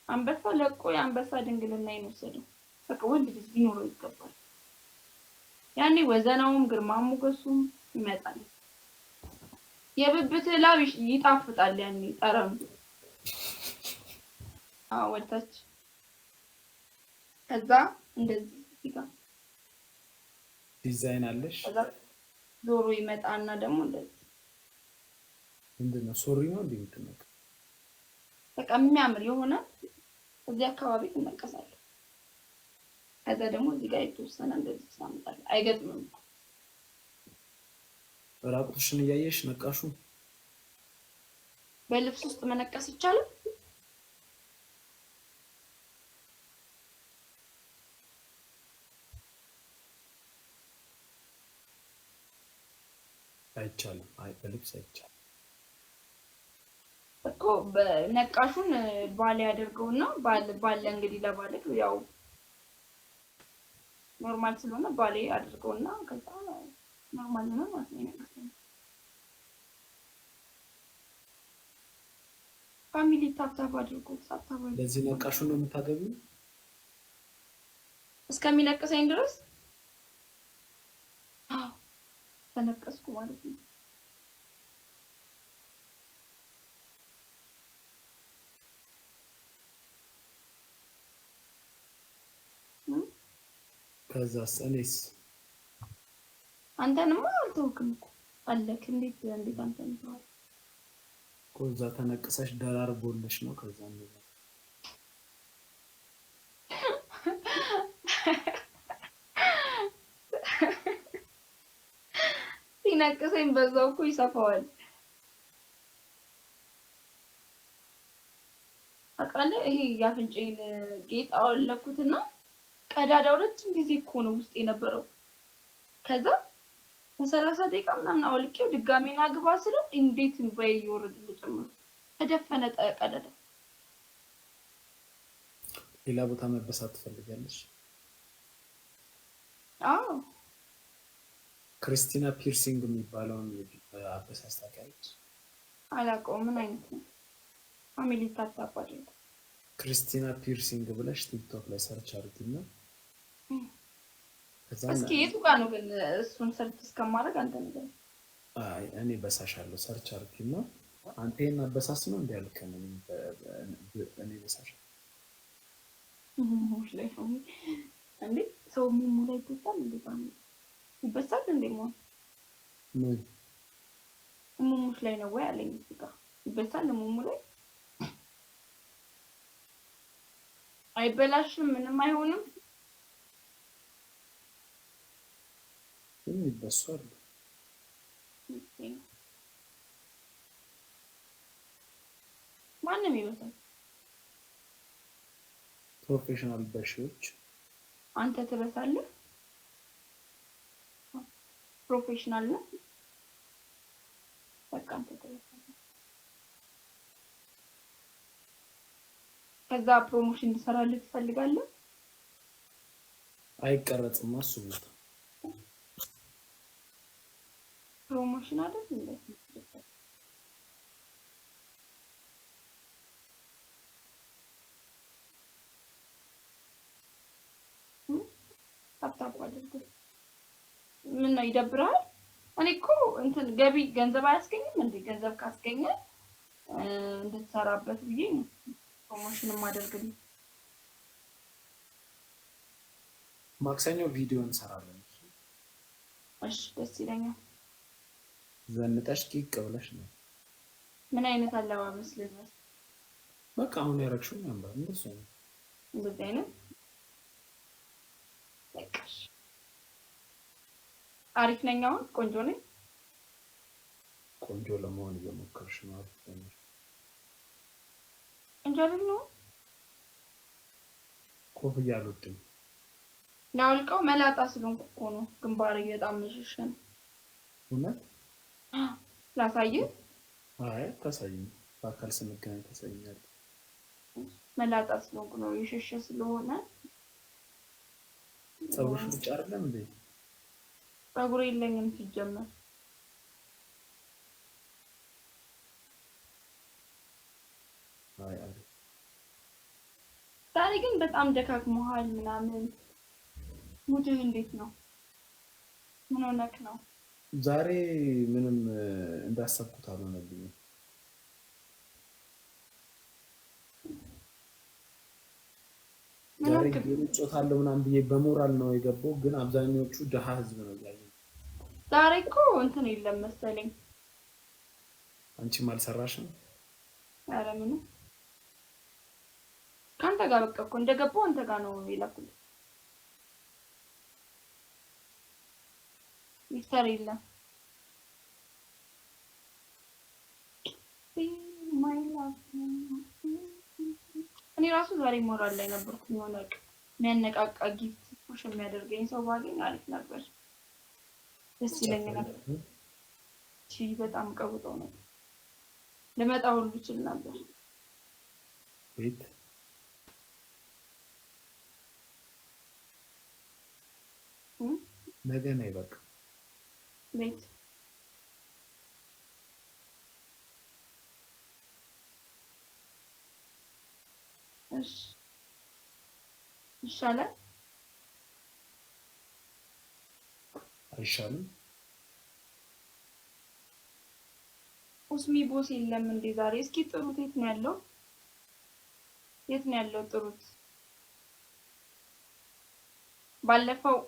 አንበሳ ለቆ የአንበሳ ድንግልና ወሰደው። በቃ ወንድ ልጅ ሊኖረው ይገባል። ያኔ ወዘናውም ግርማ ሞገሱም ይመጣል። የብብት ላብ ይጣፍጣል። ያኔ ጠረኑ አዎ፣ ወደታች ከዛ እንደዚህ እዚህ ጋር ዲዛይን አለሽ? ከዛ ዞሮ ይመጣና ደግሞ እንደዚህ። ምንድን ነው፣ ሱሪ ነው እንዴ የምትነቀ? በቃ የሚያምር የሆነ እዚህ አካባቢ ትነቀሳለህ። ከዛ ደግሞ እዚህ ጋር የተወሰነ እንደዚህ ታመጣለህ። አይገጥምም። ራቁትሽን እያየሽ ነቃሹ? በልብስ ውስጥ መነቀስ ይቻላል። አይቻልም። አይ፣ በልብስ አይቻልም። እኮ ነቃሹን ባል ያደርገውና ባል ባለ እንግዲህ ለባልክ ያው normal ስለሆነ ባሌ አድርገውና ከዛ normal ነው ማለት ነው። የነቀሰኝ family tap tap አድርጎ tap tap አድርጎ። ለዚህ ነቃሹን ነው የምታገቢው? እስከሚነቅሰኝ ድረስ አዎ፣ ተነቀስኩ ማለት ነው። ከዛስ እኔስ? አንተንማ አልተውክም እኮ አለክ። እንዴት እንዴት አንተን ተዋል? እኮ እዛ ተነቅሰሽ ደራርቦልሽ ነው። ከዛ እንደዛ። ሲነቅሰኝ በዛው እኮ ይሰፋዋል። ታውቃለህ፣ ይሄ የአፍንጫዬን ጌጥ አወለኩትና ቀዳዳው ረጅም ጊዜ እኮ ነው ውስጥ የነበረው። ከዛ በ30 ደቂቃ ምናምን አውልቄው ድጋሜ ና ግባ ስለው እንዴት እንባዬ እየወረደ ተጨምሮ ተደፈነ ቀዳዳ። ሌላ ቦታ መበሳት ትፈልጊያለሽ? አዎ። ክርስቲና piercing የሚባለውን አበሳስ ታውቂያለሽ? አላውቀውም። ምን አይነት ነው? Family tap tap አድርጉ። ክርስቲና piercing ብለሽ ቲክቶክ ላይ search አድርጊና ከዛ እስኪ የቱ ጋር ነው ግን? እሱን search እስከማድረግ አንተ ነገር አይ፣ እኔ በሳሻለሁ። Search አድርጊና አንተ ይሄን አበሳስ ነው እንዲ ያልከን እኔ በሳሽ ሙሙሽ ላይ ነው እንዴ? ሰው ሙሙ ላይ ይበሳል እንዴ? Family ይበሳል እንዴ? ሞ ምን? ሙሙሽ ላይ ነው ወይ አለኝ። እዚህ ጋር ይበሳል ሙሙ ላይ? አይበላሽም፣ ምንም አይሆንም። ግን ይበሱ አሉ። ማንም ይበሳል። Professional በሺዎች። አንተ ትበሳለህ? Professional ነው። በቃ አንተ ትበሳለህ። ከዛ promotion እንድሰራልህ ትፈልጋለህ? አይቀረጽማ እሱ ቦታ። Promotion አይደል እንዴ? Tap tap አድርጎ ምን ነው ይደብርሃል? እኔ እኮ እንትን ገቢ ገንዘብ አያስገኝም እንዴ? ገንዘብ ካስገኘ እንድትሰራበት ብዬ ነው promotion የማደርግልህ። ማክሰኞ ቪዲዮ እንሰራለን። እሺ፣ ደስ ይለኛል። ዘንጠሽ ቂቅ ብለሽ ነው። ምን አይነት አለባበስ ልልበስ? በቃ አሁን ያረግሽው ያምራል። እንደሱ ነው። እንደዚህ አይነት በቃ እሺ። አሪፍ ነኝ አሁን፣ ቆንጆ ነኝ። ቆንጆ ለመሆን እየሞከርሽ ነው። አሪፍ ነሽ። ቆንጆ አይደለሁም? ኮፍያ አልወድም። ላውልቀው? መላጣ ስለሆንኩ እኮ ነው። ግንባሬ በጣም መሸሸ ነው። እውነት? ላሳይህ? አይ፣ አታሳይኝ። በአካል ስንገናኝ ታሳይኛለሽ። መላጣ ስለሆንኩ ነው የሸሸ ስለሆነ። ፀጉርሽ ብቻ አይደለም እንዴ? ፀጉር የለኝም ሲጀመር። አይ፣ አሪፍ። ዛሬ ግን በጣም ደካክሞሃል ምናምን። Mood ህ እንዴት ነው? ምን ሆነክ ነው? ዛሬ ምንም እንዳሰብኩት አልሆነልኝም። ምን ዛሬ ሆንክ? Game እጫወታለሁ ምናምን ብዬ በሞራል ነው የገባው፣ ግን አብዛኞቹ ድሃ ህዝብ ነው እያየሁ። ዛሬ እኮ እንትን የለም መሰለኝ። አንቺም አልሰራሽም? ኧረ ምንም ከአንተ ጋር በቃ እኮ እንደገባሁ አንተ ጋር ነው የላኩልህ። ሚስተር የለም። My love፣ እኔ ራሱ ዛሬ ሞራል ላይ ነበርኩ። የሆነ የሚያነቃቃ gift push የሚያደርገኝ ሰው ባገኝ አሪፍ ነበር፣ ደስ ይለኝ ነበር። ቺ በጣም ቀውጠው ነው፣ ልመጣ ሁሉ ይችል ነበር። ቤት ነገ ነይ በቃ። ቤት እሺ ይሻላል። አይሻልም? ኡስሚ boss የለም እንዴ ዛሬ? እስኪ ጥሩት። የት ነው ያለው? የት ነው ያለው? ጥሩት። ባለፈው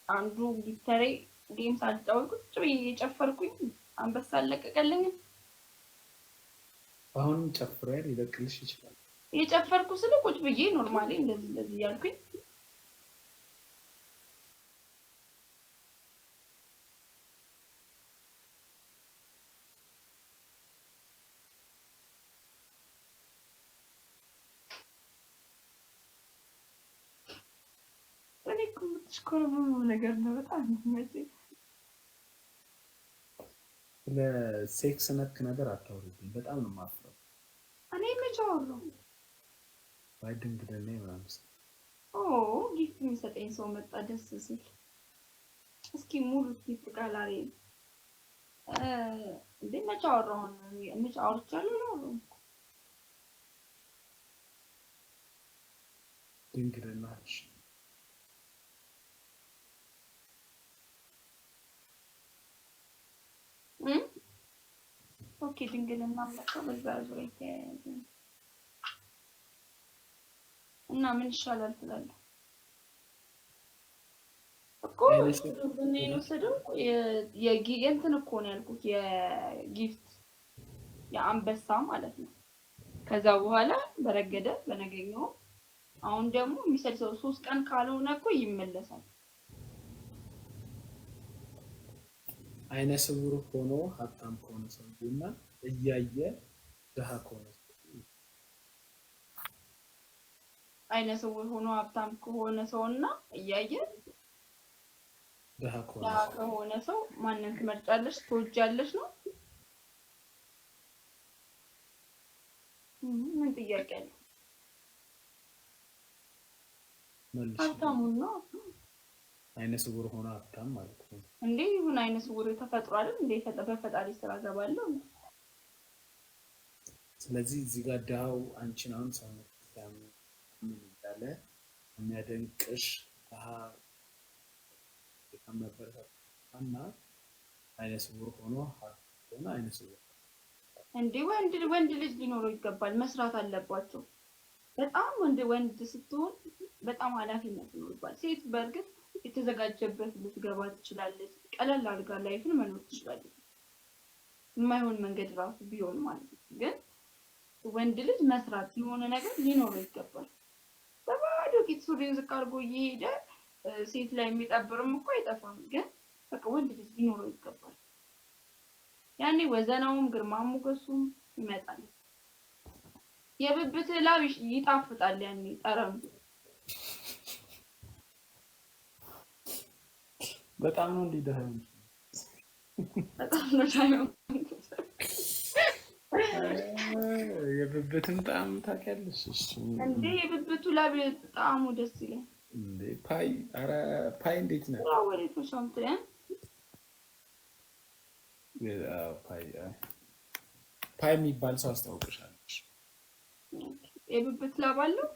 አንዱ gifter ኤ game ሳልጫወት ቁጭ ብዬ እየጨፈርኩኝ አንበሳ አለቀቀልኝም። አሁንም ጨፍሪያል፣ ሊለቅልሽ ይችላል። እየጨፈርኩ ስለ ቁጭ ብዬ normally እንደዚህ እንደዚህ እያልኩኝ። እኔ እኮ የምትሽኮረመመው ነገር ነው በጣም የሚመቸኝ። ስለ ሴክስ ነክ ነገር አታውሪብኝ። በጣም ነው የማፍረው። እኔ መቼ አወራሁ? ባይ ድንግልና ምናምን ኦ፣ gift የሚሰጠኝ ሰው መጣ፣ ደስ ሲል። እስኪ ሙሉ gift gallery እንዴ፣ መቼ አወራሁ? መቼ አውርቻለሁ? አላወራሁም። ድንግልና እሺ። Okay፣ ድንግልና ለካ በዛ ዙሪያ የተያያዘ ነው። እና ምን ይሻላል ትላለህ? እኮ ድንግልና የወሰደው የእንትን እኮ ነው ያልኩት፣ የ gift የአንበሳ ማለት ነው። ከዛ በኋላ በረገደ በነገኘው። አሁን ደግሞ የሚሰድ ሰው 3 ቀን ካልሆነ እኮ ይመለሳል። አይነ ስውር ሆኖ ሀብታም ከሆነ ሰውዬ እና እያየ ድሃ ከሆነ ሰውዬ። አይነ ስውር ሆኖ ሀብታም ከሆነ ሰውና እያየ ድሃ ከሆነ ድሃ ሰው። ከሆነ ሰው ማንን ትመርጫለሽ? ትወጃለሽ ነው? ምን ጥያቄ አለው? መልሽ። ሀብታሙን ነው። አይነ ስውር ሆኖ ሀብታም ማለት ነው። እንዴ ይሁን፣ አይነ ስውር ተፈጥሮ አይደል እንዴ? በፈጣሪ ስራ ገባለሁ። ስለዚህ እዚህ ጋር ድሃው አንቺን አሁን ሰውነት ምን እያለ የሚያደንቅሽ ድሃ በጣም እና አይነ ስውር ሆኖ ሀብታም ሆነ አይነ ስውር እንዴ ወንድ ወንድ ልጅ ሊኖረው ይገባል። መስራት አለባቸው። በጣም ወንድ ወንድ ስትሆን በጣም ኃላፊነት ይኖርባል። ሴት በእርግጥ የተዘጋጀበት ልትገባ ትችላለች። ቀለል አድርጋ life ን መኖር ትችላለች። የማይሆን መንገድ ራሱ ቢሆን ማለት ነው። ግን ወንድ ልጅ መስራት የሆነ ነገር ሊኖረው ይገባል። በባዶ ኪስ ሱሪውን ዝቅ አድርጎ እየሄደ ሴት ላይ የሚጠብርም እኮ አይጠፋም። ግን በቃ ወንድ ልጅ ሊኖረው ይገባል። ያኔ ወዘናውም ግርማ ሞገሱም ይመጣል። የብብት ላብ ይጣፍጣል። ያኔ ጠረኑ። በጣም ነው እንዲህ ድሃ የሆንሽው። በጣም ነው የሆንኩት። የብብትን ጣዕም ታውቂያለሽ? እሺ። እንዴ የብብቱ ላብ ጣዕሙ ደስ ይላል። እንዴ ፓይ፣ ኧረ ፓይ እንዴት ነህ? ወሬቱ ሰምተህ ፓይ ፓይ የሚባል ሰው አስታውቅሻለሽ። የብብት ላብ አለው።